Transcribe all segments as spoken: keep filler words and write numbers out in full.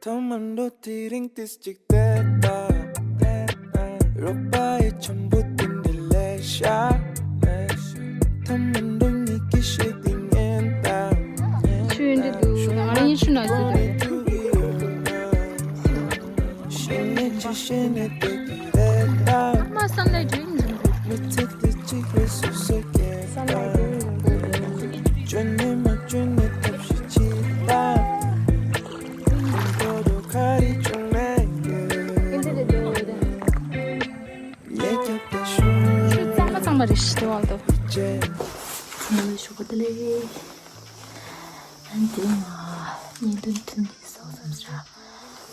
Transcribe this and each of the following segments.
ཐ་མ་འགྲོ་དེ་རིང་ཏིས་ཅིག་བལྟས་དང་། རོགས་པ་ཡི་འཆམ་པོ་དེ་འདྲ་ལས་ཤ། ཐ་མ་འགྲོ་ཉིད་ཀྱི་ཤེས་དེ་ངན་དང་། ཆུ་ཡོད་འདི་འདུག་ང་རང་ཡིན་ཆུ་ན་ཟིག་འདུག་མ་བསམ་ལས་དྲན་འཛིན་དགོས། ཆུ་གཙང་མ་གཙང་མ་རེད་ཤི་དེ་བ་ལ་དོ། ཚང་མ་ལ་ཞོགས་པ་བདེ་ལེགས། ཨ་ནི་དེ་རིང་ང་བརྙན་ཐུང་ཐུང་གི་བཟོ་བསམ་ཟེར།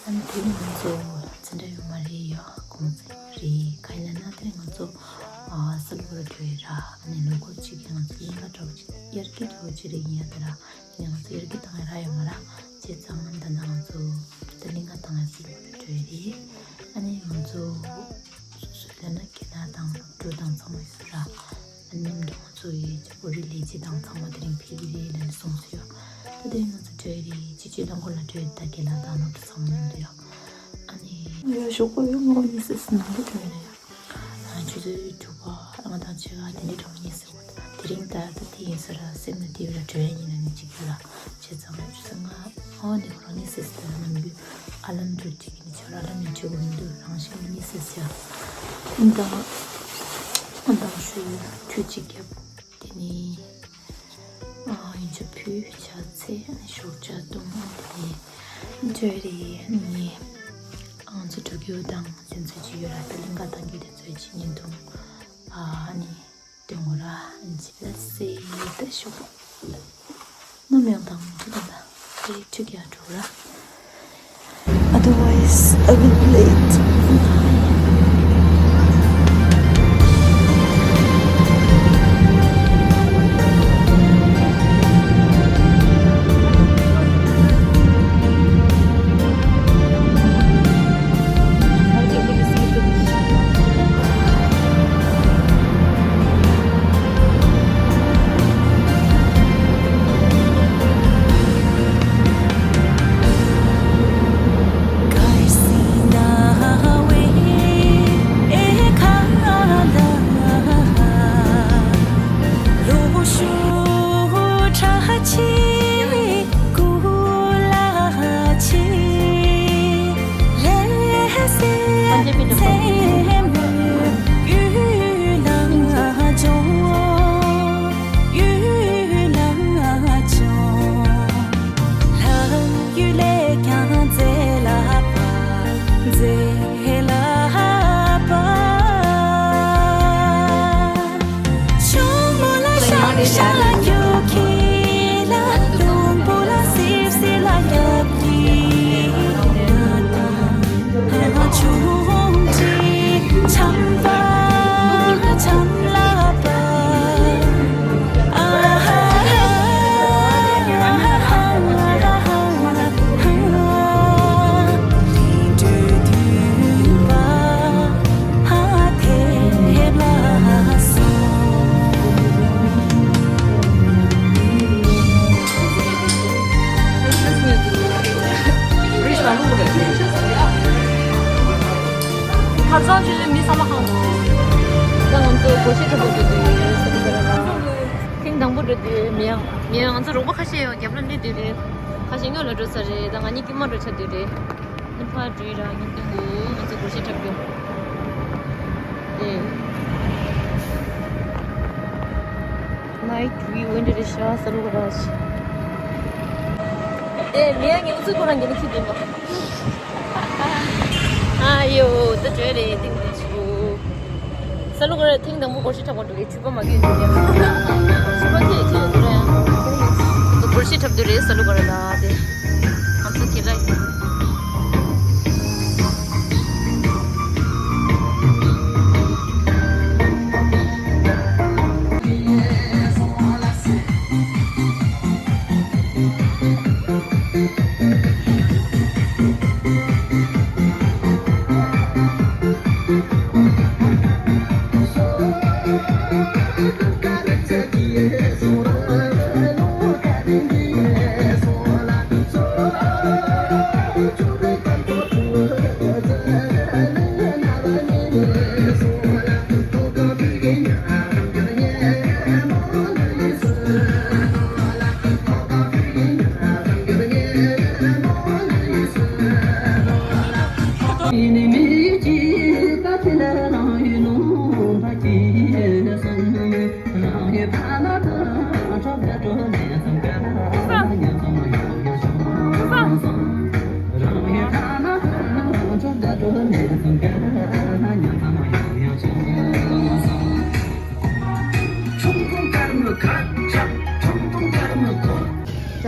ཨ་ནི་དེ་རིང་ང་ཚོ་འཛིན་གྲྭ་ཡོད་མ་རེད་ཡ། གུང་སེང་རེད། ག་ཡིན་ལབ་ན་དེ་རིང་ང་ཚོ་ཨ་ས་ལུ་གུ་ར་འགྲོ་ཡི་ར། ཨ་ནི་ལོ་འཁོར་གཅིག་གི་ང་ཚོ་ལས་ཀ་འདྲ་བོ་ཅིག་དབྱར་སྐྱིད་འདྲ་བོ་ཅིག་རེད་ཡིན་ཡ་དེ་ར། ཨ་ནི་ང་ཚོ་དབྱར་སྐྱིད་བཏང་ཡ་རག་ཡོད་མ་ར། བྱས་ཙང་ད་ལྟ་ང་ཚོ་ད་ལས་ཀ་བཏང་ཡ་ས་ལུ་གུ་ར་འགྲོ་ཡི་རེད། ཨ་ནི་ང་ཚོ་སོ་སོའི་ལབ་ན་རྒན་ལགས་དང་སློབ་ཕྲུག་དང་ཚང་མ་ཡོད་ས་ར། ཨ་ནི་མཉམ་དུ་ང་ཚོ་ཡི་ཅིག་བོད་རིགས་ལས་བྱེད་དང་ཚང་མ་དེ་རིང་ཕེབས་ཀྱི་རེད་ལབ་ནས་གསུངས་སོང་ཡ། ད་དེ་རིང་ང་ཚོ་འགྲོ་ཡི་རེད། སྤྱི་སྤྱོད་རླངས་འཁོར་ལ་འགྲོ་ཡི་རེད། ད་རྒན་ལགས་དང་སློབ་ཕྲུག་ཚང་མ་མཉམ་དུ་ཡ། ཨ་ནི་ཡ་ཞོགས་པ་ཡོང་ངོ་གཉིད་སད་སོང་། ནང་ལ་འགྲོ་ཡི་རེད་ཡ། ཨ་ཆུ་ཚོད་དྲུག་པ་ལྔ་དང་ཕྱེད་ཀ་དེ་འདྲའི་འགྲོ་གཉིད་སད་འོ། དེ་རིང་ད་ད་དེ་ཡིན་ས་ར་སེམས་ལ་དེ་བས་ལ་འགྲོ་ཡ་ཡིན་ལབ་ནས་ཅིག་ཡོད་ར། བྱས་ཙང་ཆུ་ཚོད་ལྔ་ཨོ་ནི་ཁོ་རང་གཉིད་སད་སོང་། ད་ནམ་རྒྱུན་ཨ་ལམ་འདྲ་ཅིག་ཁྱོད་རང་ལ་མི་བྱེད་དགོས་མི་འདུག་རང་བཞིན་གཉིད་སད་ཡ། ཨ་ནི་ད་ཨ་ནི་ད་ང་ཞུ་ཁྲུས་གཅིག་བརྒྱབ། དེ་ནས་ཨ་ཡིན་ཆ་ཕུད་ཕྱག་འཚལ། ཨ་ནི་ཞོགས་ཇ་བཏུང་། ཨ་དེ་ནས་འགྲོ་ཡི་རེད། ཨ་ནི་ང་ཚོ་འགྲོ་རྒྱུ་དང་དེ་ཚོ་ཅི་ཡོད་ར། ད་གླིང་ག་བཏང་རྒྱུ་དེ་ཚོ་ཅི་བརྙན་ཐུང་ཨ་ནི་སྟོན་དགོས་ར། ཨ་ནི་ཅི་ལ་སེ་ད་ཞོགས་ནམ་ཡང་དང་མི་འདུག་ད་ད་དེ་ཁྲིད་ཀྱང་འགྲོ་ར། Otherwise, I will be late. ཁ་སང་ཆུ་ཚོད་མི་ཚང་མ་ཧང་སོང་། ད་ང་ཚོ་སྒོར་གཞས་འཁྲབ་པར་འགྲོ་དུས་ཡོད་ཟེར་གི་རེད་ལ། ཐེངས་དང་པོ་འགྲོ་དུས་མི་ཡང་མི་ཡང་ང་ཚོ་རོགས་པ་ཁ་ཤས་ཡང་རྒྱབ་ལ་སླེབས་དུས་རེད། ཁ་ཤས་སྔོན་ལ་འགྲོ་ཚར་རེད། ད་ང་གཉིས་དཀྱུས་མ་འགྲོ་ཆགས་དུས་རེད། ནི་ཕར་འགྲོ་ཡི་ར། ཉིན་ཐུང་གོ་ང་ཚོ་སྒོར་གཞས་འཁྲབ་རྒྱུ། ཨེ། Night view འདི་རེད་ཤག་ས་ལུ་ག་ར་ཆེ། ཨེ་མི་ཡ་ངའི་ཨུ་ཚུགས་ཁོ་རང་གི་ནི་ཁྱི་འདི་མ། ཨ་ཡོ་ད་བྲོས་རེད་ཏིང་ཏིང་ཆུ། ས་ལུ་ག་ར་ཐེངས་དང་པོ་སྒོར་གཞས་འཁྲབ་པར་འགྲོ་གི། ཆུ་པ་མ་གི་ཡོད་ཀྱང་ཆུ་པ་ཁྱི་ཁྱི་ཡོད་རེད། སྒོར་གཞས་འཁྲབ་དུས་རེད་ས་ལུ་ག་ར་ལ་དེ། ང་ཚོ་ཁྱི་ལ།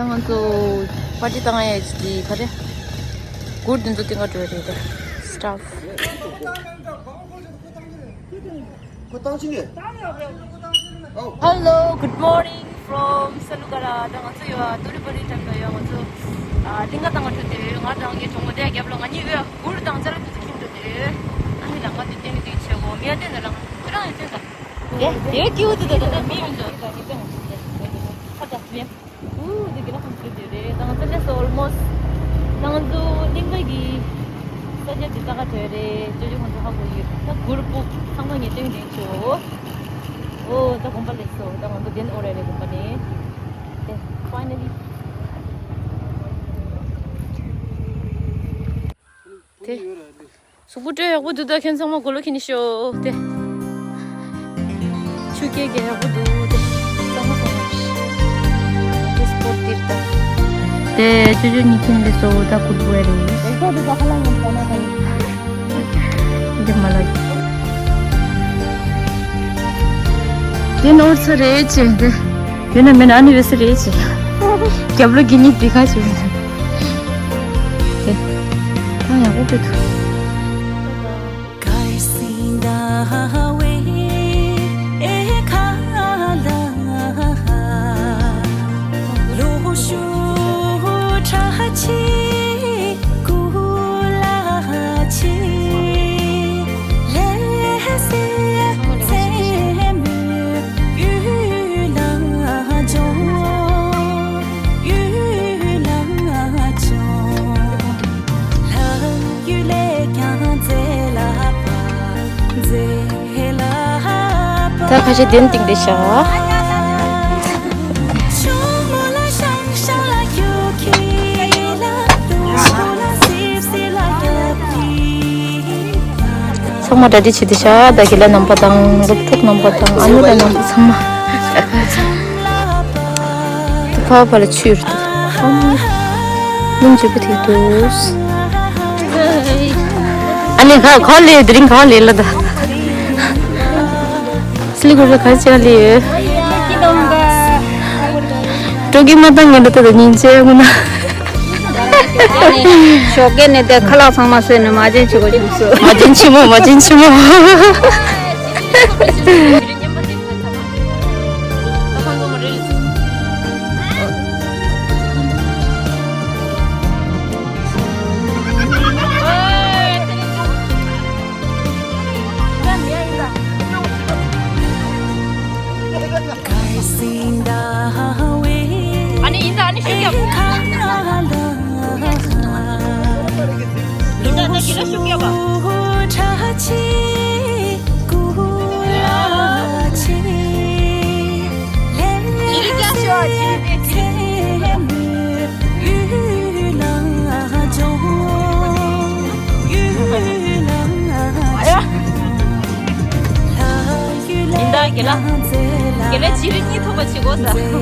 ང་ཚོ་པར་ཊི་བཏང་ཡས་ཀྱི་ག་རེ། གུར་འདི་ཚོ་སྟེང་ག་འགྲོ་རེད་སི་ཊཱཕ། Hello, good morning from Salukara. ད་ང་ཚོ་ཡོད་ཏུ་རི་པ་རི་ཊམ་ད་ཡོད། ང་ཚོ་ཨ་གླིང་ག་བཏང་ག་འགྲོ་དེ་ཡོད། ང་དང་ངའི་གྲོགས་མོ་དེ་རྒྱབ་ལ། ང་གཉིས་ཡོད། གུར་དང་ཅ་ལག་དེ་ཚོ་ཁྱེར་འགྲོ་དེ་ཡོད། ཨ་ནི་ལ་ང་དེ་སྟེང་དེ་ཆེ་གོ་མི་ཡ་དེ་ན་ལ་ང་ཁྱེད་རང་ཡོད་ཚོད་ད། དེ་དེ་ཀྱི་འུ་ཙི་ད་ད་ད་མི་ཡོད་ཚོད་ད་ངེས་པའི་ང་ཚོ་དེ་ཁ་ད་མི། ཨུ་འདི་གི་ལ་ཁམས་ཚུད་དེ་རེད། ད་ང་ཚོ་སླེབས་སོ་ཨོལ་མོ་སི། ད་ང་ཚོ་གླིང་ག་གི་ས་ཆ་འདི་ད་ག་བྲོས་རེད། ཅོ་ཅོ་ཁོང་ཚོ་ཧ་གོ་ཡོད། ད་གུར་ཕུབ་ཚང་མ་ངས་སྟོན་དྲན་ཆོ། ཨོ་ད་དགོན་པ་སླེབས་སོ། ད་ང་ཚོ་གདན་ཨོ་རེད་རེད་དགོན་པ་ནས། དེ་ཕའི་ནལ་ལི། དེ། གཟུགས་པོ་སྤྲོད་ཡག་པོ་འདུག་ད་ཁྱེད་ཚང་མ་གོ་ལོ་ཁྱེར་ནས་ཤོག་དེ། ཆུ་སྐྱེས་ཀྱི་ཡག་པོ་འདུག་དེ། ཚང་མ་ཚང་མ། དེ་སི་པོཊ་དེར་ད། དེ་ཅོ་ཅོ་གཉིས་ཁྱིམ་ལས་སོ་ད་ཁུར་པོ་རེད། དེ་ཁོ་དེ་ད་ཁ་ལ་ངན་པ་ན་ཁ་ཡིན། དེ་མ་ལ། དེ་ནོར་ཚ་རེད་ཅེ་དེ། ཡོད་ན་མེད་ན་ཨ་ནི་བེ་སི་རེད་ཅེ། རྒྱབ་ལོ་གི་གཉིས་དེ་ཁ་ཅེ། དེ། ཐང་ཡག་པོ་སྤྲད་འདུག་ད་ཁ་ཤས་གདན་སྟེང་དེ་བཞག་ཚང་མ་གྲ་སྒྲིག་བྱེད་དེ་བཞག་ད་དགེ་ལགས་རྣམ་པ་དང་སློབ་ཕྲུག་རྣམ་པ་དང་ཨ་ནེ་ལགས་རྣམ་པ་ཚང་མ། ད་ཕ་བ་ལ་ཆུ་ཡོད་འདུག་ཨ་མ། སྣུམ་བྱེད་པོ་དེ་འདུག་ཨ་ནེ་ག་ག་ལས་དེ་རིང་ག་ལས་ལ་ད། སི་ལི་གུ་རི་ལ་ག་ཅི་ལས་ཡོད། སྤྲོ་སྐྱིད་མ་བཏང་ངན་འགྲོ་ད་ད་ཉིན་བྱས་ངུ་ན། ཞོགས་ཀས་ནས་དེ་ཁ་ལག་ཚང་མ་བཟས་ནས་མ་བྱན་ཆེ་གོ་བྱུང་སོ། མ་བྱན་ཆེ་མོ་མ་བྱན་ཆེ་མོ། ཨ་ནི་ཡིན་ད་ཨ་ནི་ཤུགས་རྒྱབ། ཡིན་ད་ད་གི་ལ་ཤུགས་རྒྱབ་པ། ཇི་ལི་རྒྱ་ཤོག་ཇི་ལི་དེ་ཇི་ལི། ཡིན་ད་གི་ལ། གི་ལ་ཇི་ལི་གཉིས་ཐོབ་པ་བྱེད་དགོས་ས། ཚིགས་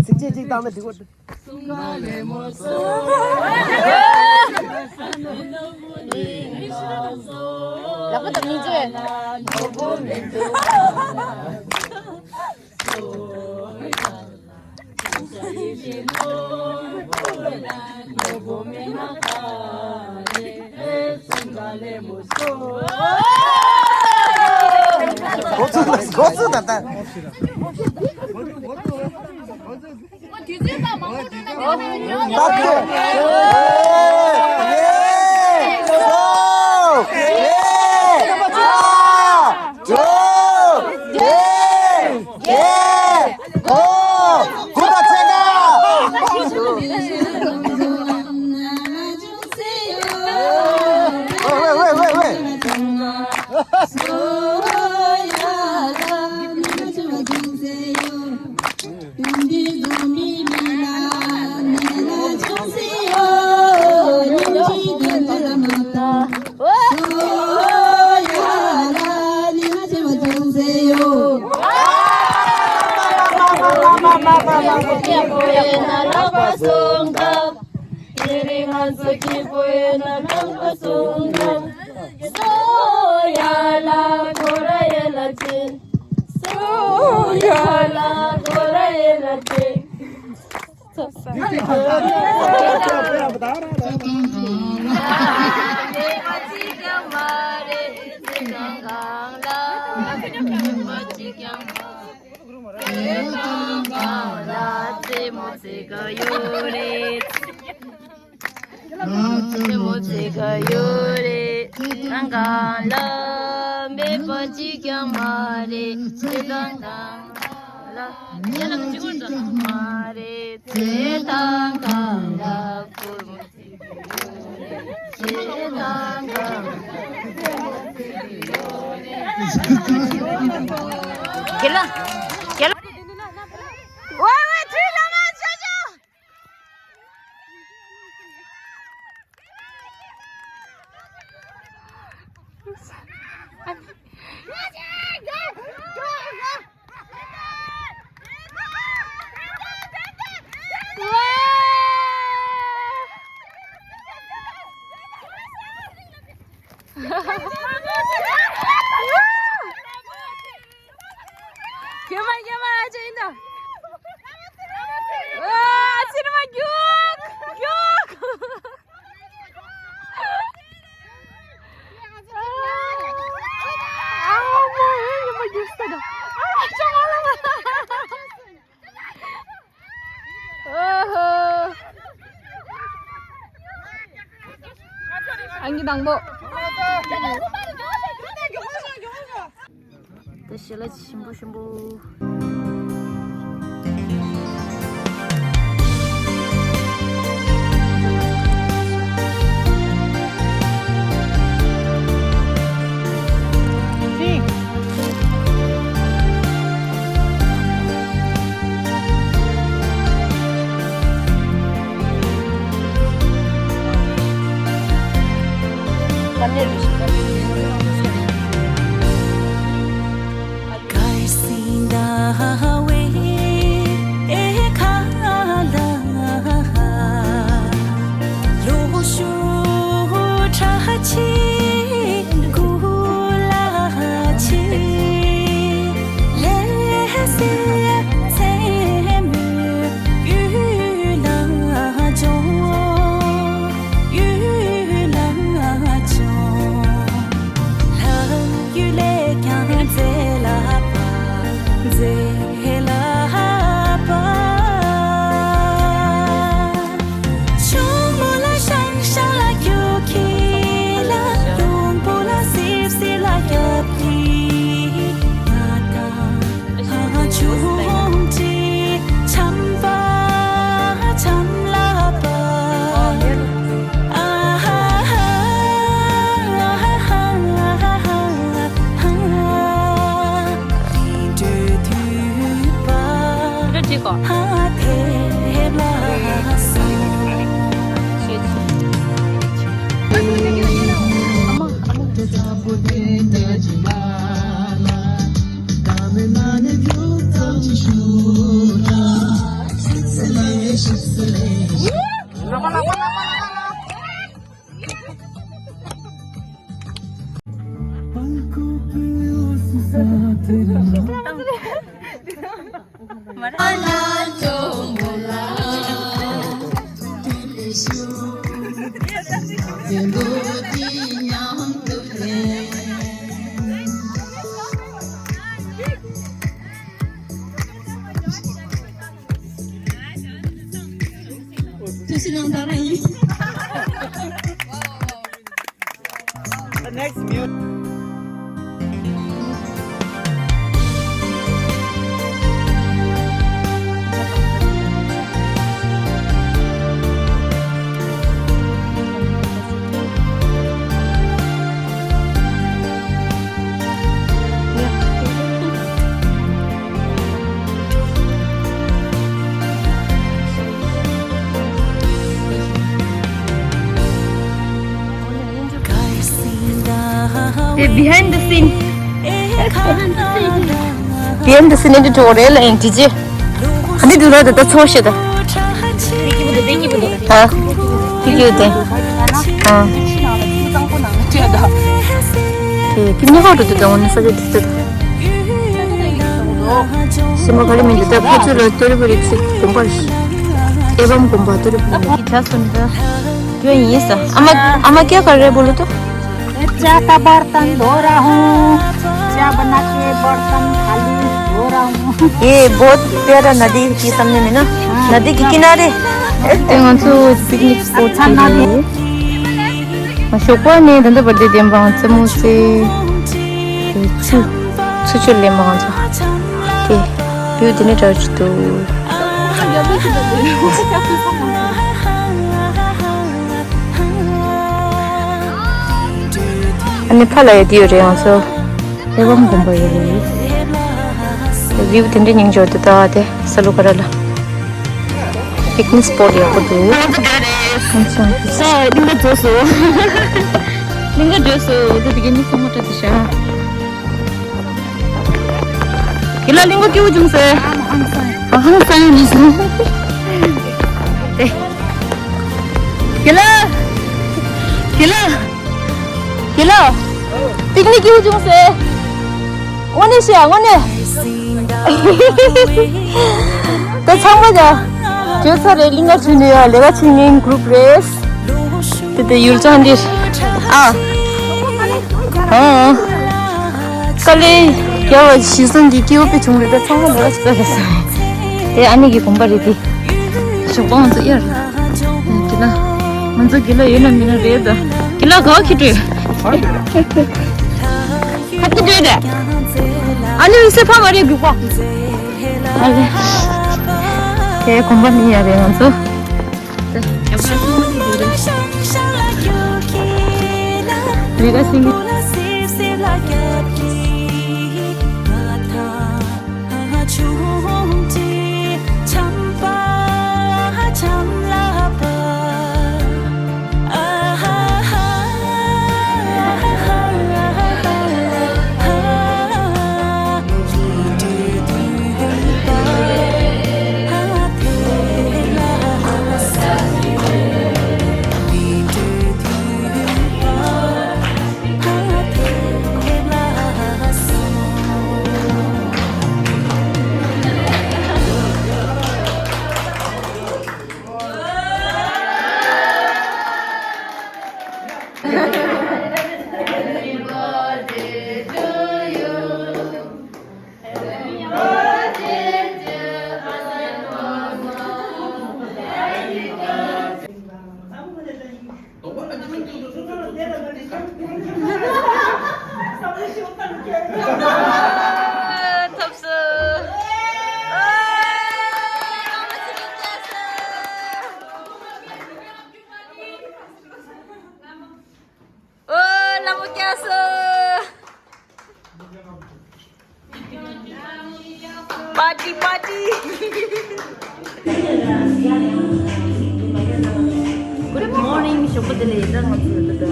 བཅད་གཅིག་བཏང་ན་འགྲིག་གོ། ལག་པ་དང་མིག་མཛུབ། འགོ་ཚུགས་ན་འགོ་ཚུགས་ད་ལྟ། ད་ལྟ། ཡེ། ཡེ། སོ། ཡེ། ཨ། དྲུག་ཡེ། ཡེ། དགུ། དགུ་དང་ཚེག་འགའ། ཝེ་ཝེ་ཝེ་ཝེ། ཝེ་ཝེ། ཁྱེད་མ་ཁྱེད་མ་ཨ་ཅེ་ཡིན་ད། ཨ་ཚེ་རིང་མ་རྒྱུག་རྒྱུག་ཨ་མ་ཡིན་མ་རྒྱུག་ས་ད། ཨ་ཅེ་མ་ལ་མ། ཨོ་ཧོ། ཨང་ཀི་དང་པོ། དེ་ཞལ་ལག་ཞིམ་པོ་ཞིམ་པོ། The next mute. དེ་behind the scene. Behind the scene ཨེ་འདྲ་འགྲོ་རེད་ལ་ཨེ་འདྲ་ཅེ། ག་འདི་འདུག་ལ་ད་ད་ཚོར་ཤེས་ད། ཨ། ཁྱི་ཁྱི་དེ། ཨ། དེ་ཁྱི་མི་ཧོ་འགྲོ་དུ་ད་འོ་ན་ས་ཆ་དེ་ད། སེམས་པ་ག་རེ་མི་འདུག་ད་ཕ་ཚོ་ལ་ཏོ་རི་པ་རི་ཚིག་དགོན་པར། ཨེ་བམ་དགོན་པ་ཏོ་རི་པ་རི་ཆ་སོང་ད། ཁྱོད་ཡིན་ས། ཨ་མ་ཨ་མ་སྐད་ག་རེ་བོ་ལོ་ཏོ། चाय का बर्तन धो रहा हूँ, चाय बना के बर्तन खाली धो रहा हूँ। ये बहुत प्यारा नदी की सामने में ना, नदी के किनारे। དེ་ང་ཚོ་picnic spot ཅིག་རེད། ཞོགས་པ་ནས་ད་ལྟ་བར་དུ་བདེན་དཔང་རྩེད་མོ་རྩེ། ཆུ་ཆུ་ཆུ་ལེན་པ་ང་ཚོ། དེ་view དེ་ནས་འདྲ་ཅིག་འདུག་ཨ་ནི་ཕ་ལ་ཡ་དེ་ཡོད་རེད་ང་ཚོ། ཨེ་བམ་དགོན་པ་ཡོད་རེད། view དེ་འདྲའི་སྙིང་རྗེ་འདུག་ད་དེ་ས་ལུ་ཀ་ར་ལ། picnic spot ཡག་པོ་འདུག་ཁམས་བཟང་། ཨ་གླིང་ག་འགྲོ་སོང་། གླིང་ག་འགྲོ་སོང་། ད་དེ་ག་ནི་སོང་མ་ཏྲ་དེ་ཤ། གི་ལ་གླིང་ག་སྐྱིད་པོ་བྱུང་སོང་། ཨ་ཧང་སང་ནི་སོང་། དེ། གི་ལ། གི་ལ། གི་ལ། picnic སྐྱིད་པོ་བྱུང་སོང་། དངོས་གནས་ཤི་ཡ་དངོས་གནས། ད་ཚང་མ་ད་བྲོས་ཚར་རེད། གླིང་ག་བྲོས་ནས་ཡ་ལས་ཀ་བྱེད་མཁན་group རེད། དེ་དེ་ཡུལ་ལྗོངས་འདིར། ཨ། ཨ། དཀའ་ལས་རྒྱབ་པ་ཞིག་སོང་གི་སྐྱིད་པོ་དཔེ་བྱུང་རེད། ད་ཚང་མ་ལས་ཀ་བྱེད་ས་རེད་ས། དེ་ཨ་ནེ་གི་དགོན་པ་རེད་དེ། ཞོགས་པ་ང་ཚོ་དབྱར། དེ་ལ། ང་ཚོ་དགེ་ལ་ཡོད་ན་མེད་ན་རེད་ད། དགེ་ལ་ག་བ་ཁྱི་སྤྲོད། ཧ་ཏི་སྤྲོད་རེད། ཨ་ནི་སེ་ཕ་མ་རེད་རྒྱུག་པ། ཨ་རེད། དེ་དགོན་པ་ནི་ཡ་རེད་ང་ཚོ། རེ་ག་སིང་། ཐོབ་སོང་། ཨོ་ལ་མོ་སྐྱ་སོ། Party, party. Good morning. ཞོགས་པ་བདེ་ལེགས། ད་ང་ཚོ་ད་ལྟ་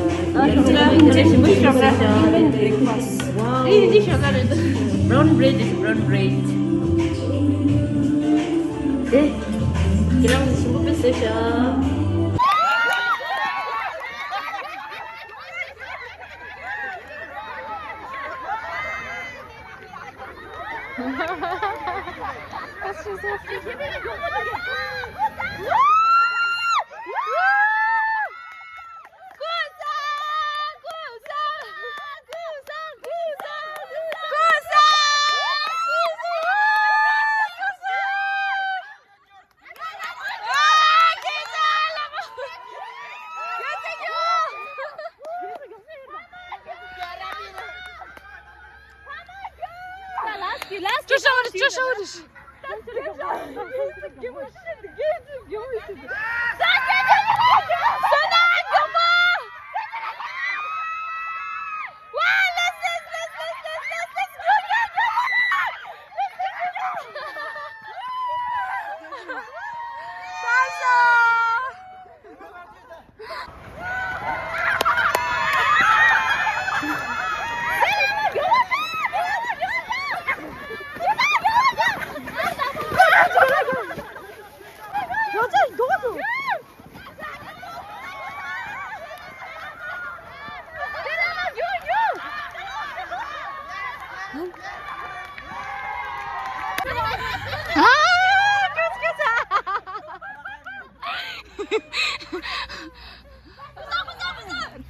ཞིམ་པོ་ཞོགས་པ། Wow. འདི་འདི་ཞོགས་པ་རེད། Brown bread is brown bread. དེ་ཁྱེད་རང་ཞིམ་པོ་དཔེ་བཟོས་ཤག Last. Just over, just over.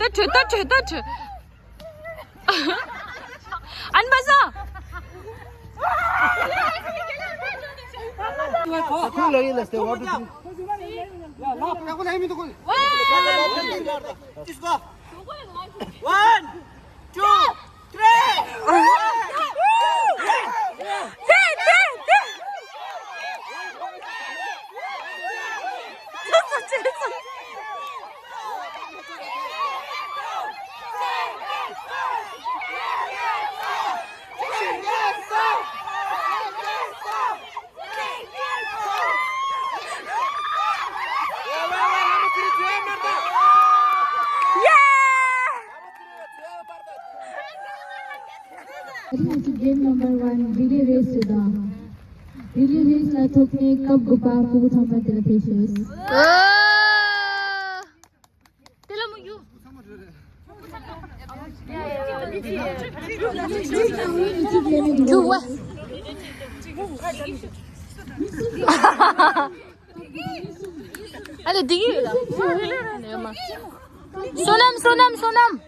ད་ཁྲོད་ད་ཁྲོད་ད་ཁྲོད། ཨན་པ་ས། ཁོ་ལ་ཡིན་ལ་སྟེ་བ་དུ། One, two, three. Game number one relay race རེད་ད། Relay race ལ་ཐོབ་མཁན་སྐབས་དགུ་པ་ཕྲུ་གུ་ཚང་མ་དེ་ལ་ཕེབས་ཤོག་དེ་ལ་མོ་ཡུ། རྒྱུ་བ། ཨ་ལེ་འདི་གི་ཡོད་ལ། བསོད་ནམས་བསོད་ནམས་བསོད་ནམས།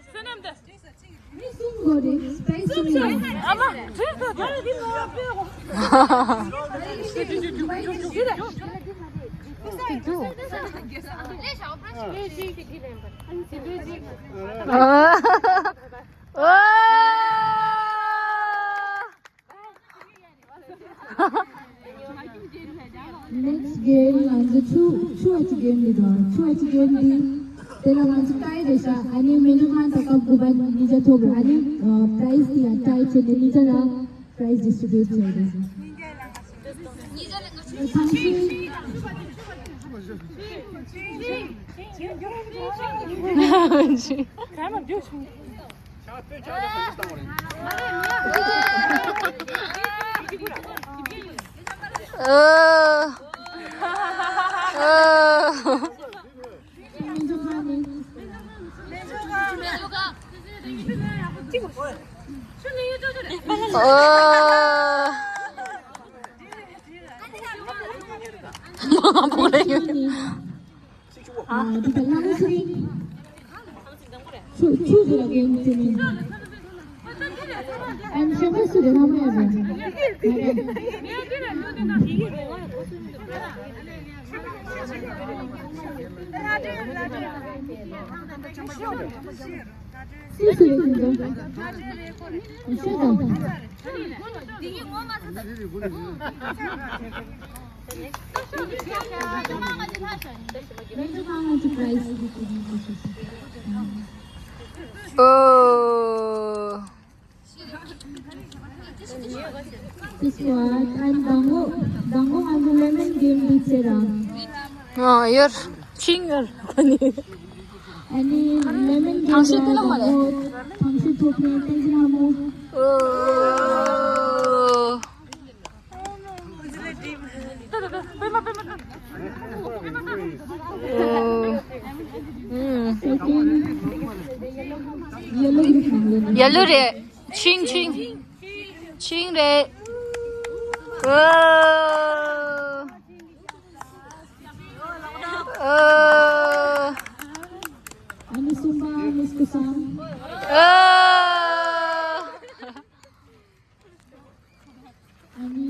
Next game ང་ཚོ་ཆུ་ཆུ་བ་ཅིག་game འདི་དང་ཆུ་བ་ཅིག་game འདི། དེ་ལ་ང་ཚོ་tie རེད་ཤག་ཨ་ནི་མེ་ཇོ་ཁང་དང་སྐབས་དགུ་པ་གཉིས་ཆ་ཐོབ་རེད། ཨ་ནི་prize དེ་ཡང་tie བྱས་ནས་གཉིས་ཆ་ལ་prize distribute བྱས་རེད། ཐང་ཤིང་། This one, and dango, dango and lemon game this year. ཡོར། ཆིང་ཡོར། ཨ་ནི་ལེ་མོན་གྱི་ཐང་ཤེས་དེ་ལ་མ་རེད། ཐང་ཤེས་ཐོབ་ནས་ཏན་ཅི་ན་མོ། Second, yellow green. Yellow རེད། ཆིང་ཆིང་། ཆིང་རེད། ཨོ། ཨོ། ཨ་ནི་གསུམ་པ་མིས་ཀུ་སང་། ཨོ། ཨ་ནི་